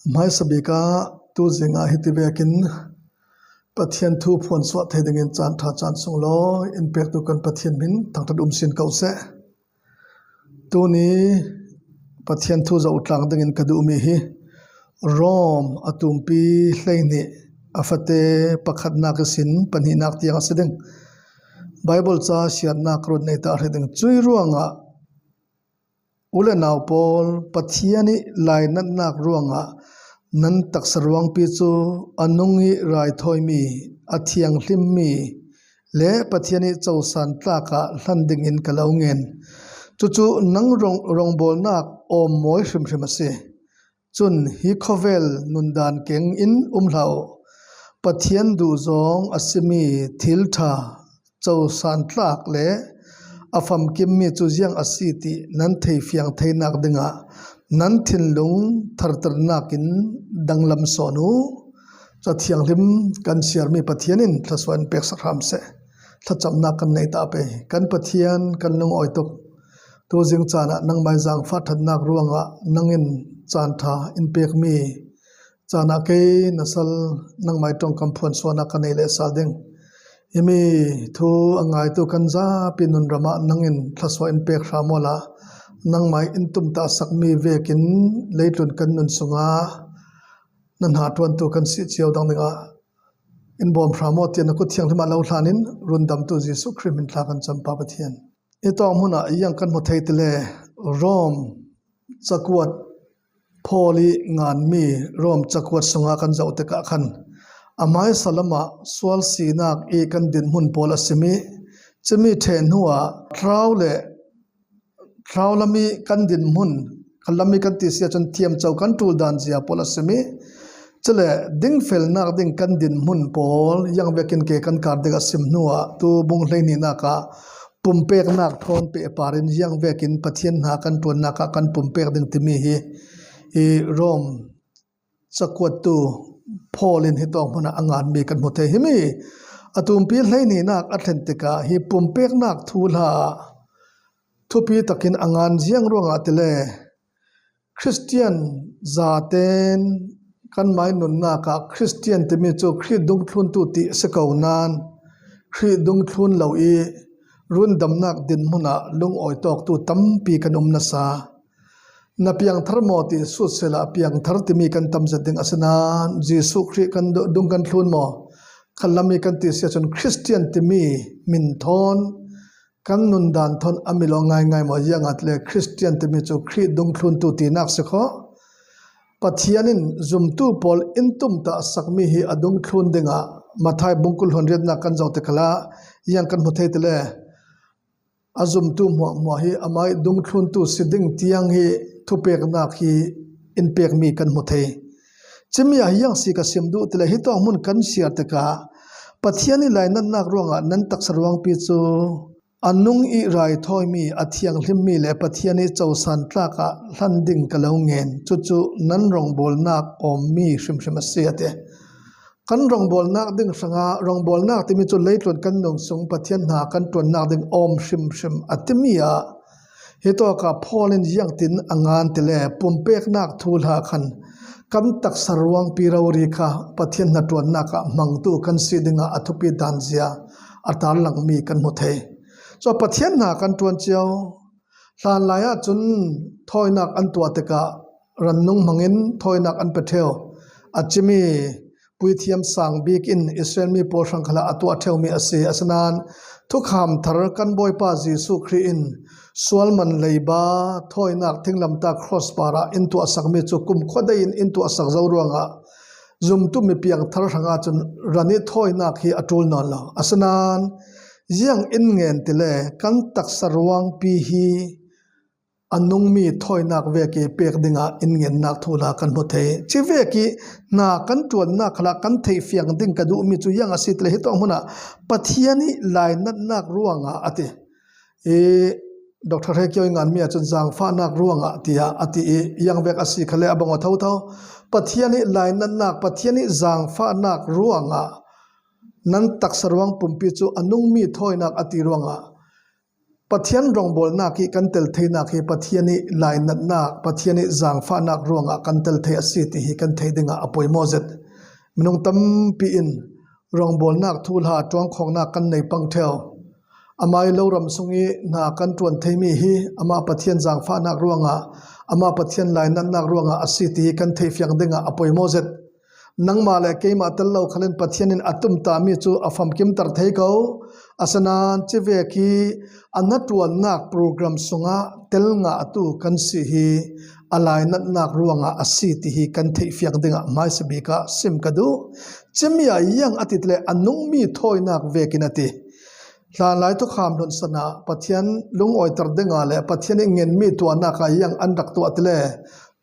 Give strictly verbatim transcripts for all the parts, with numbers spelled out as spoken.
Hmaisa bik ah tuzinga hiti vekin Pathian thu phuansuah thei dingin caan ṭha caan sunglawi in pektu kan Pathian min thangṭhat um sin ko seh. Tuni Pathian thu zoh tlang dingin ka duhmi hi Rom a tumpi hleihnih a fate pakhatnak ihsin pahnihnak tiang a si ding. Baibal ca siatnak run nei ta a hre ding. Cui ruangah u le nau pawl, Pathian ih lainatnak ruangah nan taksa ruangpi cu a nung ih raithawimi, a thianghlimmi le Pathian ih cosan tlakah hlan dingin ka lo ngen. Cucu nang rong, rongbawlnak awmmawi hrimhrim a si. Cun hi khawvel nundan keng in um hlah uh. Pathian duhzawng a simi thil ṭha, cosan tlak le a famkimmi cu ziang a si ti nan theifiang theinak dingah nan thinlung tharternak in danglam sawn uh. Ca thianghlim kan siarmi Pathian in thlasuah in peksak hram seh. Thlacamnak kan nei ta pei. Kan Pathian kan lungawi tuk. Tuzing caan ah nangmai zaangfah ṭhatnak ruangah nang in caan ṭha in pekmi caan ah kei na sal nangmai ṭongkam phuansuahnak ka nei leh sal ding. Himi thu a ngaitu kan zapi nunram ah nang in thlasuah in pek hram awla nangmai in tumtahsakmi vekin leitlun kan nun sungah na hnaṭuantu kan si cio dang dingah in bawm hram aw tiah na kut thianghlim ah lo hlan in rundamtu Jesuh Khrih min thla kan campa Pathian. Hi tawng hmun ah ziang kan hmu thei ti le Rom cakuat Paul ih nganmi Rom cakuat sungah kan zoh tikah khan a hmaisa lamah sual sinak ih kan dinhmun pawl a simi cimi ṭheh hnuah thlau le thlau lam ih kan dinhmun, khan lam ih kan ti si ahcun thiamco kan ṭul dan zia pawl a simi. Cule dingfelnak ding kan dinhmun pawl ziang vekin ke kan kar ding a sim hnuah tu bung hleihnihnak ah pumpeknak thawn pehpar in ziang vekin Pathian hna kan ṭuannak ah kan pumpek ding timi hi, hi Rom cakuattu Paul in hi tawng hmun ah a nganmi kan hmu thei. Himi a tumpi hleihnihnak a thlen tikah hi pumpeknak thuhla thupi takin a ngan ziang ruangah ti le Khristian zaten kanmai nunnak ah Khristian timi cu Khrih dungthluntu ti a si ko nain Khrih dungthlun lo ih rundamnak dinhmun ah lungawi tawktu tampi kan um nasa. Na piangthar maw ti sut sehla piangthar timi kan tam zet ding a si nain Jesuh Khrih kan du-, dung kan thlun maw? Khan lam ih kan ti si ahcun Khristian timi min thawn kan nundan thawn a mil aw ngaingai maw? Ziangahtile Khristian timi cu Khrih dungthluntu tinak si kho. Pathian in zumtu pawl in tumtahsakmi hi a dungthlun dingah Matthai bung kul hluan riatnak kan zoh tikhalah ziang kan hmu thei ti le a zumtu hmuahhmuah hi amah ih dungthluntu si ding tiang hi thupeknak hi in pekmi kan hmu thei. Cimi ah hiang si ka sim duh ti le hi tawng hmun kan siar tikah Pathian ih lainatnak ruangah nan taksa ruangpi cu a nung ih raithawimi, a thianghlimmi le Pathian ih cosan tlakah hlan ding ka lo ngen. Cucu nan rongbawlnak awmmi hrimhrim a si, a ti. Kan rongbawlnak ding hrangah, rongbawlnak timi cu leitlun kan nung sung Pathian hna kan ṭuannak ding awm hrimhrim a timi ah hi tawkah Paul in ziangtin a ngan ti le pumpeknak thuhla khan kan taksa ruangpi rori kha Pathian hnaṭuannak ah hmangtu kan si dingah a thupi dan zia a tarlangmi kan hmu thei. Cun Pathian hna kan ṭuan cio. Hlanlai ahcun thawinak an tuah tikah rannung hmangin thawinak an pe ṭheu. A cimi puithiam sang bik in Israel mi pawl hrang khalah a tuah ṭheumi a si. Asinain thukham thar kan Bawipa Jesuh Khrih in sual man leiba thawinak thinglamtah cross parah in tuahsakmi cu kumkhua dei in in tuahsak zo ruangah zumtu mi piangthar hrangah cun ran ih thawinak hi a ṭul nawn lo. Asinain ziang in ngen ti le kan taksa ruangpi hi a nungmi thawinak vek ih pek dingah in ngennak thuhla kan hmu thei. Civek ih hna kan ṭuannak khalah kan theihfiang ding ka duhmi cu ziang a si ti le hi tawng hmun ah Pathian ih lainatnak ruangah a ti. I Doctor Hre Kio ih nganmi ahcun zaangfahnak ruangah tiah a ti ih ziang vek a si khalle a bang aw thotho. Pathian ih lainatnak, Pathian ih zaangfahnak ruangah nan taksa ruang pumpi cu a nungmi thawinak a ti ruangah Pathian rongbawlnak hi kan tel theinak hi Pathian ih lainatnak, Pathian ih zaangfahnak ruangah kan tel thei a si ti hi kan theih dingah a poimawh zet. Minung tampi in rongbawlnak thuhla ṭuangkhawknak kan nei pang ṭheu. Amah ih lo ram sung ih hna kan ṭuan theimi hi amah Pathian zaangfahnak ruangah, amah Pathian lainatnak ruangah a si ti hi kan theihfiang dingah a poimawh zet. Nangmah le keimah tel lo khalin Pathian in a tumtahmi cu a famkimter thei ko. Asinain civek ih a hnaṭuannak program sungah tel ngahtu kan si hi a lainatnak ruangah a si ti hi kan theihfiang dingah hmaisabik ah sim ka duh. Cimi ah ziang a ti ti le a nungmi thawinak vekin a ti. Hlanlai thukham hlunsan ah Pathian lungawiter dingah le Pathian ih ngenmi tuahnak ah ziang an rak tuah ti le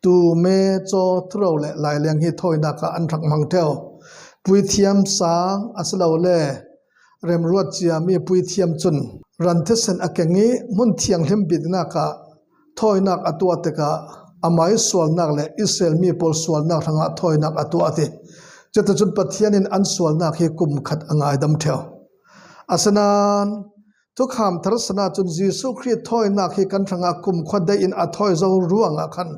tu, me, caw, thuro le laileng hi thawinak ah an rak hmang ṭheu. Puithiam sang asilole remruat ciami puithiam cun ran thisen a keng ih hmun thianghlim bitnak ah thawinak a tuah tikah amah ih sualnak le Israel mi pawl sualnak hrangah thawinak a tuah a ti. Cuticun Pathian in an sualnak hi kum khat a ngaidam ṭheu. Asinain thukham thar san ahcun Jesuh Khrih thawinak hi kan hrangah kumkhua deihin a thawi zo ruangah khan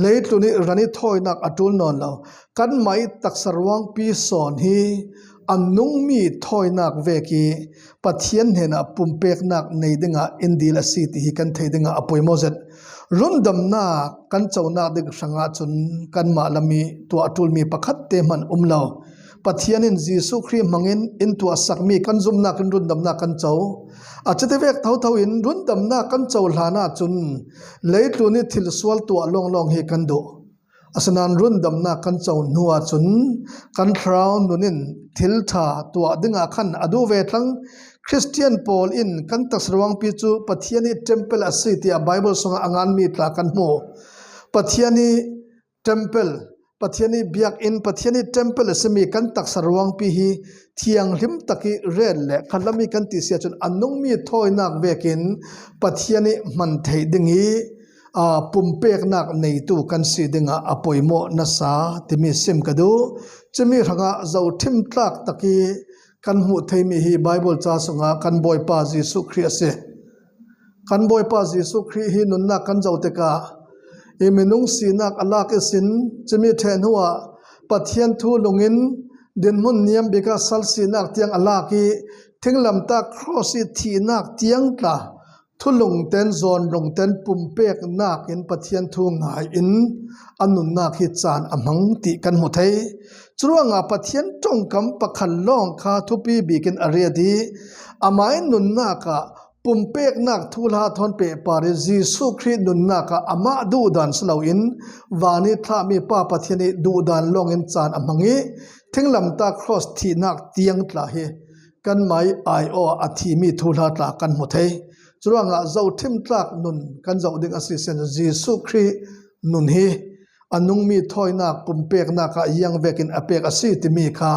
leitlun ih ran ih thawinak a ṭul nawn lo. Kanmah ih taksa ruangpi sawn hi a nungmi thawinak vek ih Pathian hnenah pumpeknak nei dingah in dil a si ti hi kan theih dingah a poimawh zet. Rundamnak kan conak ding hrangah cun kanmah lam ih tuah a ṭulmi pakhat te hman um lo. Pathian in Jesuh Khrih hmangin in tuahsakmi kan zumnak in rundamnak kan co. A cutivek thotho in rundamnak kan co hlan ahcun leitlun ih thil sual tuah lawnglawng hi kan duh. Asinain rundamnak kan co hnu ahcun kan thlarau nun in thil ṭha tuah dingah khan a duh ve thlang. Khristian pawl in kan taksa ruangpi cu Pathian ih temple a si tiah Baibal sungah a nganmi tla kan hmu. Pathian ih temple, Pathian ih biakinn, Pathian ih temple a simi kan taksa ruangpi hi thianghlim tak ih ret le khatlam ih kan ti si ahcun a nungmi thawinak vekin Pathian ih hman theih ding ih, aa, pumpeknak neitu kan si dingah a poimawh nasa timi sim ka duh. Cumi hrangah zohṭhim tlak tak ih kan hmuh theimi hi Baibal ca sungah kan Bawipa Jesuh Khrih a si. Kan Bawipa Jesuh Khrih hi nunnak kan zoh tikah ih minung sinak a lak ihsin cumi ṭheh hnuah Pathian thu lungin dinhmun niam bikah sal sinak tiang a lak ih thinglamtah cross ih thihnak tiang tla thulungten zawnlungten pumpeknak in Pathian thu ngai in a nunnak hi caan a hmang ti kan hmu thei. Curuangah Pathian ṭongkam pakhat lawng kha thupi bikin a riat ih amah ih nunnak ah pumpeknak thuhla thawn pehpar ih Jesuh Khrih nunnak ah amah duhdan si loin van ih thlahmi Pa Pathian ih duhdan lawngin caan a hmang ih thinglamtah cross thihnak tiang tla hi kanmah ih aiawh a thimi thuhla tla kan hmu thei. Curuangah zohṭhim tlak nun kan zoh ding a si sin Jesuh Khrih nun hi a nungmi thawinak pumpeknak ah ziang vekin a pek a si timi kha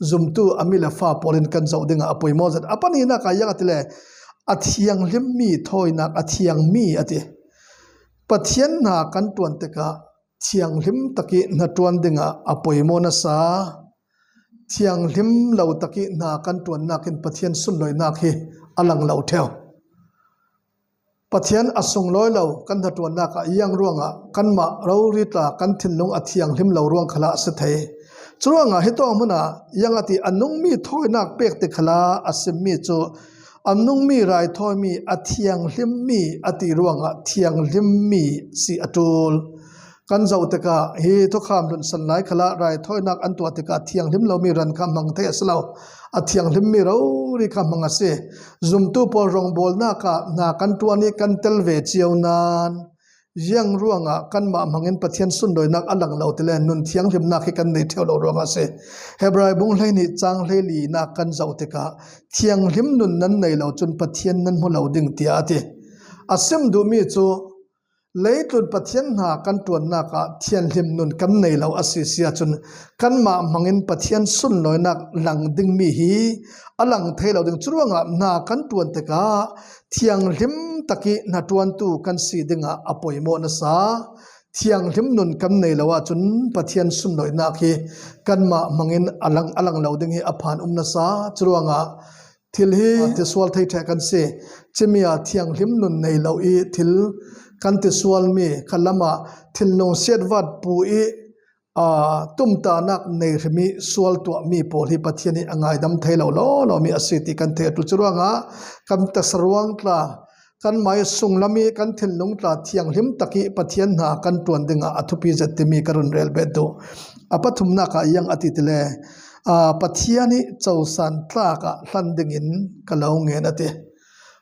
zumtu a mi le fa pawl in kan zoh dingah a poimawh zet. A pahnihnak ah ziang a ti le a thianghlimmi thawinak a thiangmi a ti. Pathian hna kan ṭuan tikah thianghlim tak ih hnaṭuan dingah a poimawh nasa. Thianghlim lo tak ih hna kan ṭuannak in Pathian sunlawinak hi a lang lo ṭheu. Pathian a sunglawi lo kan hnaṭuannak ah ziang ruangah kanmah rori tla kan thinlung a thianghlim lo ruang khalah a si thei. Curuangah hitawk hmunah ziang a ti a nungmi thawinak pek ti khalah a simmi cu a nungmi raithawimi a thianghlimmi a ti ruangah thianghlimmi si a ṭul. Kan zoh tikah hi thukham hlunsan lai khalah raithawinak an tuah tikah thianghlim lomi ran kha hmang thei a si lo. A thianghlimmi rori kha hmang a si. Zumtu pawl rawngbawlnak ah hna kan ṭuan ih kan tel ve cio nain ziang ruangah kanmah hmangin Pathian sunlawinak a lang lo ti le nun thianghlimnak hi kan nei ṭheu lo ruangah a si. Hebrai bung hleihnih cang hleilinak kan zoh tikah thianghlim nun nan nei lo cun Pathian nan hmu lo ding tiah a ti. A sim duhmi cu leitlun Pathian hna kan ṭuannak ah thianghlim nun kan nei lo a si si ahcun kanmah hmangin Pathian sunlawinak lang dingmi hi a lang thei lo ding. Curuangah hna kan ṭuan tikah thianghlim tak ih hnaṭuantu kan si dingah a poimawh nasa. Thianghlim nun kan nei lo ahcun Pathian sunlawinak hi kanmah hmangin a lang, a lang lo ding hi a phan um nasa. Curuangah thil hi tisual thei ṭheh kan si. Chimia thianghlim nun nei lo i thil kan tisual mi khalamah thinlung siatvat pu i aa, tumtahnak nei hrim i sual tuah mi pawl hi Pathian i a ngaidam thei lo lawlaw mi a si ti kan thei a ṭul. Curuangah kan taksa ruang tla, kan mai sunglam i kan thinlung tla thianghlim tak i Pathian hna kan ṭuan dingah a thupi zet timi ka run rel bet duh. A pathumnak ah iang a ti tile, aa, Pathian i cosan tlak ah hlan dingin ka lo ngen a ti.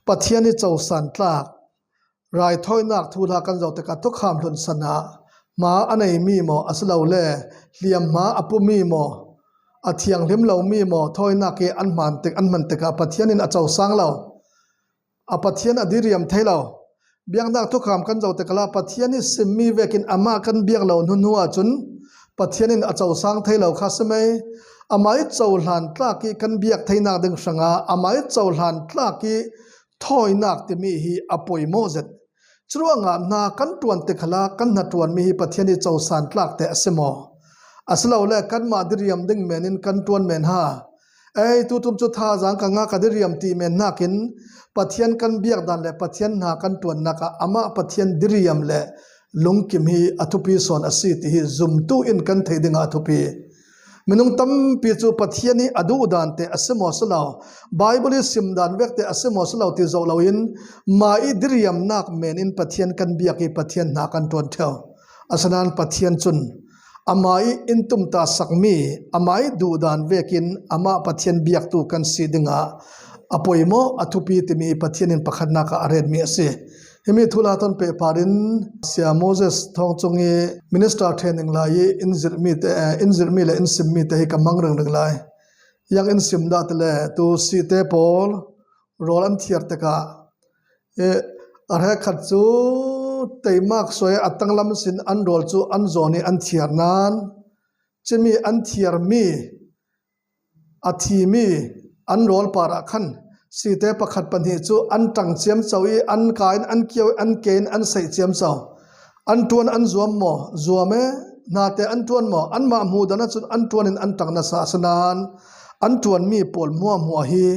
Pathian i cosan tlak raithawinak thuhla kan zoh tikah thukham hlun san ah hma a nei mi maw, asilole hliam hma a pu mi maw, a thianghlim lo mi maw, thawinak i an hman tik, an hman tikah Pathian in a cosang lo, a Pathian a diriam thei lo. Biaknak thukham kan zoh tikah Pathian i simmi vekin amah kan biak lo hnu hnu ahcun Pathian in a cosang thei lo kha si mei. Amah i cohlan tlak i kan biak theinak ding hrangah amah i cohlan tlak i thawinak timi hi a poimawh zet. Curuangah hna kan ṭuan tikhala kan hnaṭuanmi hi Pathian i cosan tlak te a si maw? Asilole kanmah diriam ding men in kan ṭuan men ha. Ei, tutum cu thazaang ka ngah, ka diriam ti men hnakin Pathian kan biak dan le Pathian hna kan ṭuannak ah amah Pathian diriam le lungkim hi a thupi sawn a si ti hi zumtu in kan theih dingah a thupi. Minung tampi cu Pathian i a duh dan te a si maw si lo, Baibal i sim dan vek te a si maw si lo ti zoh loin, mah i diriamnak men in Pathian kan biak i Pathian hna kan ṭuan ṭheu. Asinain Pathian cun amah i in tumtah sakmi, amah i duh dan vekin amah Pathian biaktu kan si dingah a poimawh, a thupi timi Pathian in pakhatnak ah a retmi a si. Himi thuhla ton pehpar in Sia Moses Thawng Cung i minister training lai i in zirhmi te, eh, in zirhmi le in simmi te hi ka hmang ringring lai. Yang in sim dah tile tu site pawl rawl an thiar tikah, eh, a hrekkhat cu teimak suai a tanglam sin an rawl cu an zawn i an thiar nan, cimi an thiarmi a thimi an rawl parah khan site pakhat pahnih cu an ṭang ciamco i an ka in an kio i an ke in an saih ciamco. An ṭuan an zuam maw? Zuam e. Hnate an ṭuan maw? Anmah hmuh dan ahcun an ṭuan in an ṭang nasa, asinain an ṭuanmi pawl hmuahhmuah hi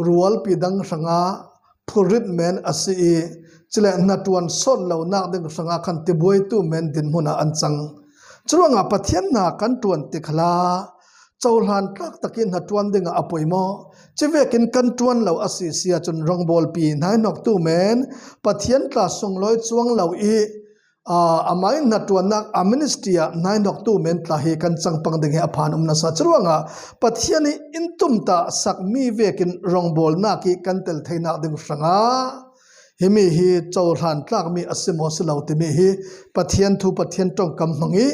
rualpi dang hrangah phurrit men a si i, cule hnaṭuan sawt lonak ding hrangah khan tibuaitu men dinhmun ah an cang. Curuangah Pathian hna kan ṭuan tikhala cohlan tlak takin hnaṭuan dingah a poimawh. Cuvekin kan ṭuan lo a si si ahcun rawngbawlpi hnaihnoktu men, Pathian tla sunglawi cuang lo i, aa, amah in hnaṭuannak a ministry ah hnaihnoktu men tla hi kan cangpang ding hi a phan um nasa. Curuangah Pathian i in tumtah sakmi vekin rawngbawlnak i kan tel theinak ding hrangah himi hi cohlan tlakmi a si maw si lo timi hi Pathian thu, Pathian ṭongkam hmang i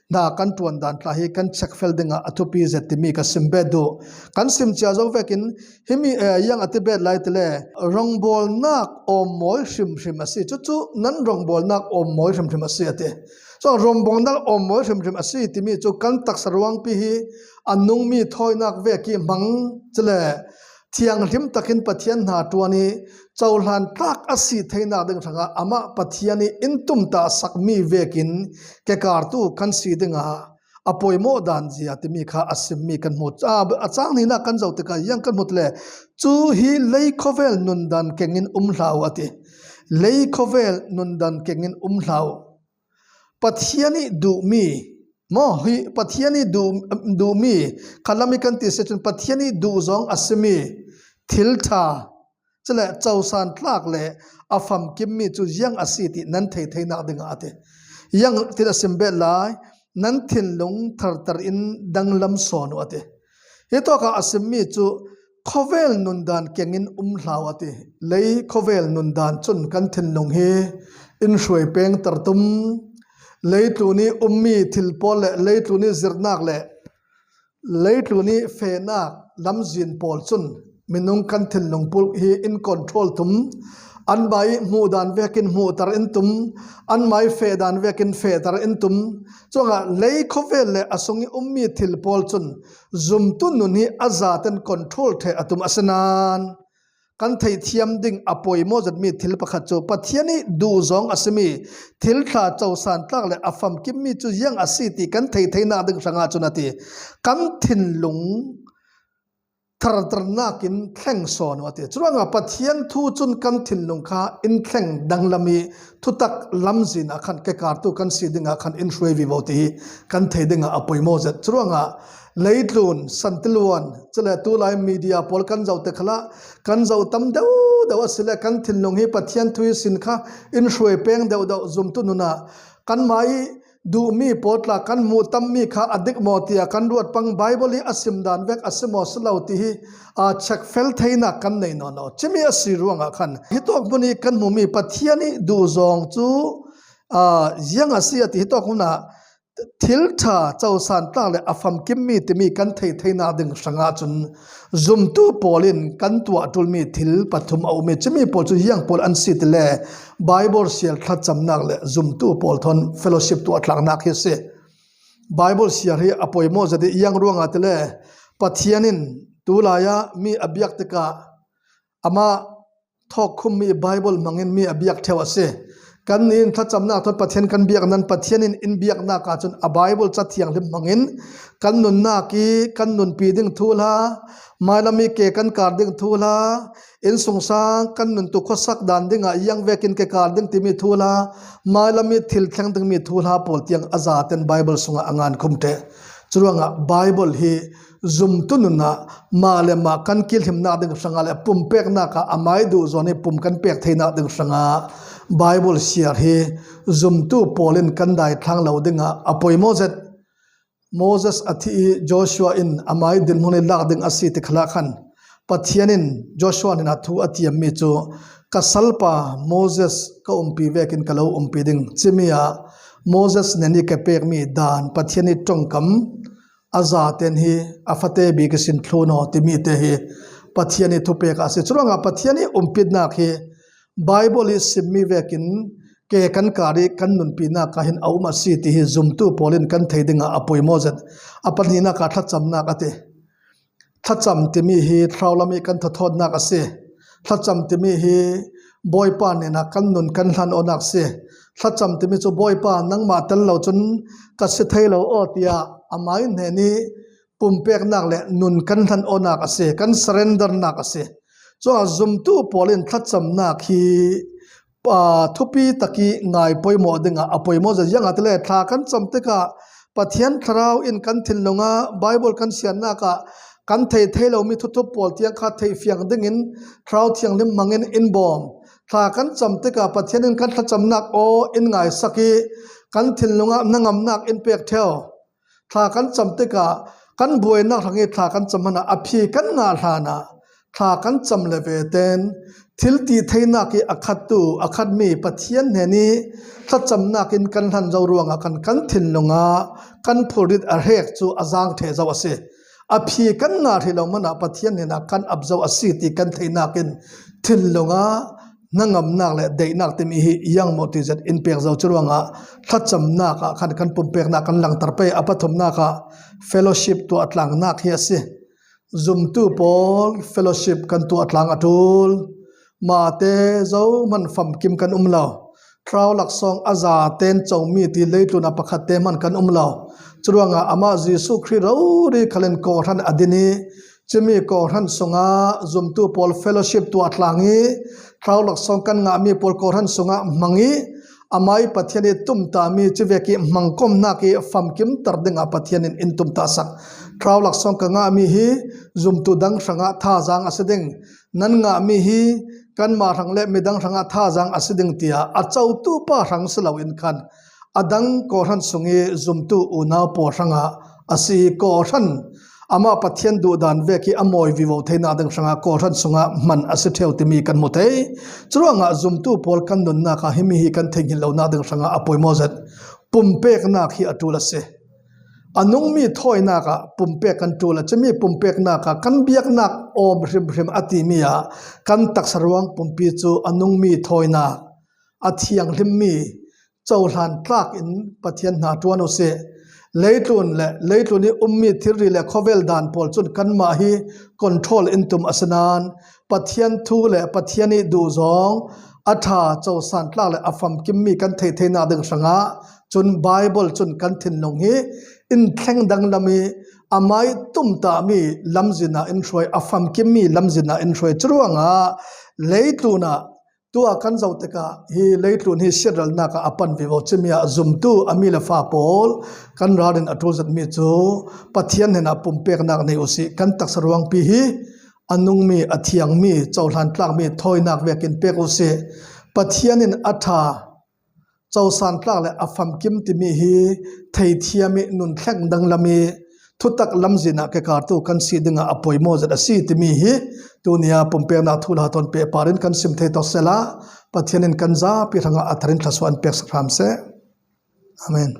hna kan ṭuan dan tla hi kan check fel dingah a thupi zet timi ka sim bet duh. Kan sim cia zo vekin himi, eh, yang a ti bet lai tile, rawngbawlnak awmmawi hrimhrim a si. Cucu nan rawngbawlnak awmmawi hrimhrim a si, a ti. So, rawngbawlnak awmmawi hrimhrim a si timi cu kan taksa ruangpi hi a nungmi thawinak vek i hmang, cule thianghlim takin Pathian hna ṭuan i cohlan tlak a si theinak ding hrangah amah Pathian i in tumtah sakmi vekin kekartu kan si dingah a poimawh dan zia timi kha a simmi kan hmu. A, a cang hnihnak kan zoh tikah yang kan hmu tile, cu hi lei khawvel nundan kengin um hlah u, a ti. Lei khawvel nundan kengin um hlah u. Pathian i duhmi, maw, hi Pathian i duh, duhmi, khalam i kan ti si cun Pathian i duh zong a simi thil ṭha, cule cosan tlak le a famkimmi cu ziang a si ti nan thei theinak dingah a ti. Yang tin a sim bet lai, nan thinlung tharter in danglam sawn u, a ti. Hitawkah a simmi cu khawvel nundan kengin um hlah u, a ti. Lei khawvel nundan cun kan thinlung hi in hruai pengter tum, leitlun i ummi thil pawl le leitlun i zirhnak le leitlun i fehnak lamzin pawl cun minung kan thinlung pulh hi in control tum, anmah i hmuh dan vekin hmuhter in tum, anmah i feh dan vekin fehter in tum. Cuangah lei khawvel le a sung i ummi thil pawl cun zumtu nun hi a zaten control ṭheh a tum, asinain kan theihthiam ding a poimawh zetmi thil pakhat cu Pathian i duh zong a simi thil ṭha cosan tlak le a famkimmi cu ziang a si ti kan thei theinak ding hrangah cun a ti. Kan thinlung thartarnakin thleng sawn uh a ti. Churuangah Pathian thu cun kan thinlung kha in thleng danglam ih thutak lamzin ah khan kekartu kan si dingah khan in hruai vivo ti hi kan thei dingah a poimaw zet. Churuangah leitlun, santiluan, cule tulai media pawl kan zoh te khalah kan zoh tam deuhdeuh a si le kan thinlung hi Pathian thu ihsin kha in hruai peng deuhdeuh zumtu nunah kanmah ih duhmi pawl tla kan hmuh tammi kha a dik maw tiah kan ruat pang, Bible ih a sim dan vek a si maw si lo ti hi aa, check fel theinak kan nei nawn lo. Cimi a si ruangah khan hitawk hmun ih kan hmuhmi Pathian ih duhzawng cu aa, ziang a si a ti hitawk hmunah thil ṭha cosan tlak le a famkimmi timi kan thei theinak ding hrangah cun zumtu pawl in kan tuah ṭulmi thil pathum a um ih cimi pawl cu ziang pawl an si tile Bible siar thlacamnak le zumtu pawl thawn fellowship tuah tlaknak hi a si. Bible siar hi a poimaw zet ih ziang ruangah tile Pathian in tulai ah mi a biak tikah amah thawkkhummi Bible hmangin mi a biak ṭheu a si. Kannih in thlacamnak thawn Pathian kan biak nan Pathian in in biaknak ahcun a Bible Ca Thianghlim hmangin kan nunnak ih kan nunpi ding thuhla, mailam ih ke kan kar ding thuhla, innsungsang kan nun tu khuasak dan dingah ziang vekin ke kar ding timi thuhla, mailam ih thil thleng dingmi thuhla pawl tiang a zaten Bible sungah a ngan khum ṭheh. Curuangah Bible hi zumtu nunah mah le mah kan kilhimnak ding hrangah le pumpeknak ah amai duhzawn ih pum kan pek theinak ding hrangah Bible siar hi zumtu pawl in kan daithlang lo dingah a poimaw zet. Moses a thi ih Joshua in amai dinhmun ih lak ding a si ti khalah khan Pathian in Joshua hnenah thu a tiammi cu ka salpa Moses ka umpi vekin ka lo umpi ding cimi ah Moses hnen ih ka pekmi dan Pathian ih ṭongkam a zaten hi a fate bik ihsin thlun aw timi te hi Pathian ih thupek a si. Curuangah Pathian ih umpitnak hi Bible ih simmi vekin ke kan kar ih kan nunpinak ah hin a um a si ti hi zumtu pawl in kan thei dingah a poimaw zet. A pahnihnak ah thlacamnak a ti. Thlacam timi hi thlaulam ih kan thawthawtnak a si. Thlacam timi hi Bawipa hnenah kan nun kan hlan awknak a si. Thlacam timi cu Bawipa nangmah tel lo cun ka si thei lo aw tiah amai hnen ih pumpeknak le nun kan hlan awknak a si, kan surrendernak a si. Cuah zumtu pawl in thlacamnak hi aa, thupi tak ih ngai poimaw dingah a poimaw zet ziangahtile thla kan cam tikah Pathian Thlarau in kan thinlung ah Bible kan siarnak ah kan thei thei lomi thuthup pawl tiang kha theihfiang dingin Thlarau Thianghlim hmangin in bawm. Thla kan cam tikah Pathian in kan thlacamnak aw in ngaisak ih kan thinlung ah hnangamnak in pek ṭheu. Thla kan cam tikah kan buainak hrang ih thla kan cam hmanah a phi kan ngah hlanah thla kan cam le veten thil ti theinak ih a khattu a khatmi Pathian hnen ih thlacamnak in kan hlan zo ruangah kan kan thinlung ah kan phurrit a hrek cu a zaang ṭheh zo a si. A phi kan ngah hrih lo hmanah Pathian hnenah kan ap zo a si ti kan theihnak in thinlung ah hnangamnak le daihnak timi hi iangmawh ti zet in pek zo. Curuangah thlacamnak ah khan kan pumpeknak kan langter pei. A pathumnak ah fellowship tuah tlangnak hi a si. Zumtu pawl fellowship kan tuah tlang a ṭul. Mahte zohman famkim kan um lo. Thlarau laksawng a zaten comi ti leitlun a pakhatte hman kan um lo. Curuangah amah Jesuh Khrih rori khalin kawhhran a din ih cumi kawhhran sungah zumtu pawl fellowship tuah tlang ih thlarau laksawng kan ngahmi pawl kawhhran sungah hmang ih amai Pathian ih tumtahmi cuvek ih hmangkomhnak ih famkimter dingah Pathian in in tumtahsak. Thlarau laksawng ka ngahmi hi zumtu dang hrangah thazaang a si ding. Nan ngahmi hi kanmah hrang le midang hrangah thazaang a si ding tiah a cotu pa hrang si loin khan a dang kawhhran sung ih zumtu unau pawl hrangah a si ih kawhhran amah Pathian duhdan vek ih a mawi vivo theinak ding hrangah kawhhran sungah hman a si ṭheu timi kan hmu thei. Curuangah zumtu pawl kan nunnak ah himi hi kan theihnghilh lonak ding hrangah a poimaw zet. Pumpeknak hi a ṭul a si. A nungmi thawinak ah pumpek kan ṭul a, cumi pumpeknak ah kan biaknak awm hrimhrim a timi ah kan taksa ruang pumpi cu a nungmi thawinak, a thianghlimmi cohlan tlak in Pathian hna ṭuan uh sih. Leitlun le leitlun ih ummi thilri le khawvel dan pawl cun kanmah hi control in tum a si nain Pathian thu le Pathian ih duhzawng a ṭha cosan tlak le a famkimmi kan theih theinak ding hrangah cun Baibal cun kan thinlung hi in thleng danglam i, a mai tumtami lamzin ah in hruai, a famkimmi lamzin ah in hruai. Curuangah leitlun ah tua kan zoh tikah hi leitlun hi siatralnak ah a pan vivo cimi ah zumtu a mi le fa pawl kan ralrin a ṭul zetmi cu Pathian hnenah pumpeknak nei uhsi. Kan taksa ruangpi hi a nungmi, a thiangmi, cohlan tlakmi thawinak vekin pek uhsi. Pathian in a ṭha, cosan tlak le a famkim timi hi theithiam i nun thleng danglam i thutak lamzin ah kekartu kan si dingah a poimaw zet a si timi hi tunia pumpeknak thuhla tawn pehpar in kan sim thei tawk sehla Pathian in kan zapi hrangah a tharin thlasuah an pek sak hram seh. Amen.